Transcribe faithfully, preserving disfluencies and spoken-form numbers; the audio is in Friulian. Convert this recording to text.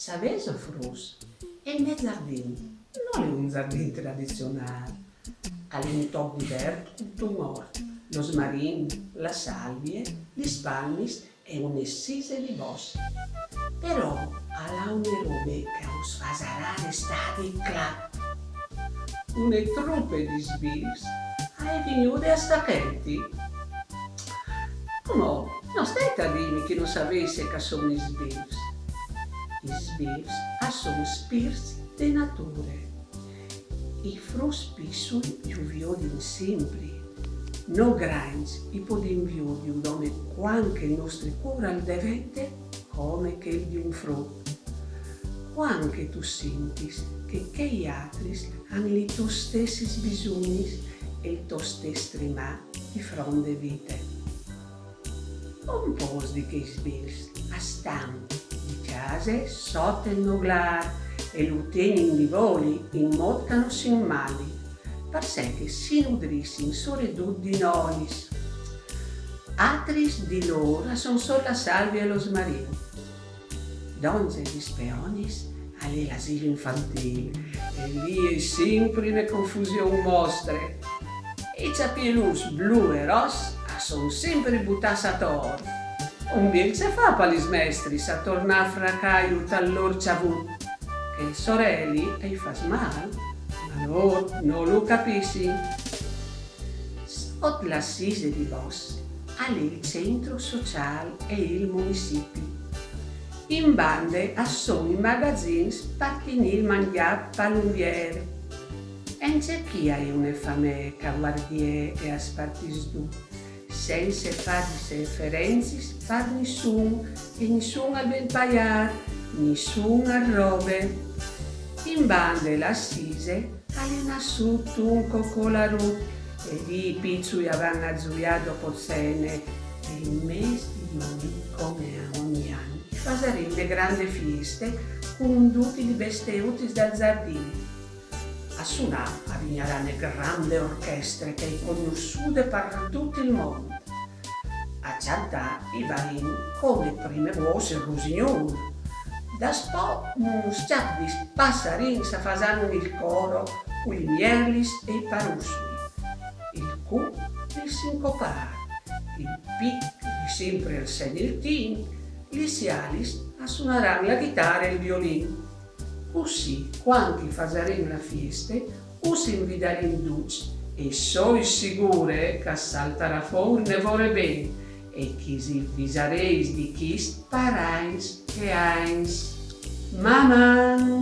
Savêso, fruts, il me zardin nol è un zardin tradizionâl. Al è un toc di vert cuntun ort, l'osmarin, la salvie, lis palmis e une sise di bos. Però al à une robe che us fasarà restâ di clap. Une trupe di sbilfs e je vignude a stâ chenti. Cumò, no stait a dîmi che no savês ce che a son i sbilfs. I sbilfs a son spirts de nature. I fruts piçui ju viodin simpri. Nô grancj i podìn viodiju dome cuant che il nestri cûr al devente come chel di un frut. Cuant che tu sintis che chei altris a àn lis tôs stessis bisugnis e il to stes trimâ di front de vite. Un pôcs di chei sbilfs a stan di cjase sot il noglâr e lu tegnin di voli in mût che no si inmali, parcè che si nudrissin soredut di nolis. Altris di lôr a son sot la salvie e l'osmarin. Dongje lis peonis al è l'asîl infantîl, e li e je simpri une confusion mostre. I cjapieluts blu e ros a son simpri butâts ator. Un biel ce fâ pa lis mestris a tornâ a fracâju tal lôr cjavut, che il soreli i fâs mâl, ma lôr no lu capissin. Sot la sise di bos al è il centri sociâl e il municipi. In bande a son i magazins par tignî il mangjâ pal unvier. E ancje chi a è une famee che a vuardie e a spartìs dut, cence fâ diferencis par nissun, e nissun al ven paiât, nissun al robe. In bande la sise al è nassût un cocolarut, e li i piçui a van a zuiâ dopo cene, e il mês di Juni, come a ogni an, i fasarìn une grande fieste cun dutis lis besteutis dal zardin. A sunâ a vignarà une grande orchestre che e je cognossude par dut il mont. A cjantâ i varìn come prime vôs il rusignûl. Daspò un scjap di passarins a fasaran il coro cui mierlis e i parussui. Il cuc il sincopât, il pic di simpri al segna il timp, lis cialis a sunaran la ghitare e il violin. Cussì, cuant che i fasarìn la fieste, us invidarìn ducj e soi sigure che a saltarà fûr une vore ben e che us visarês di chist par agns e agns. Maman!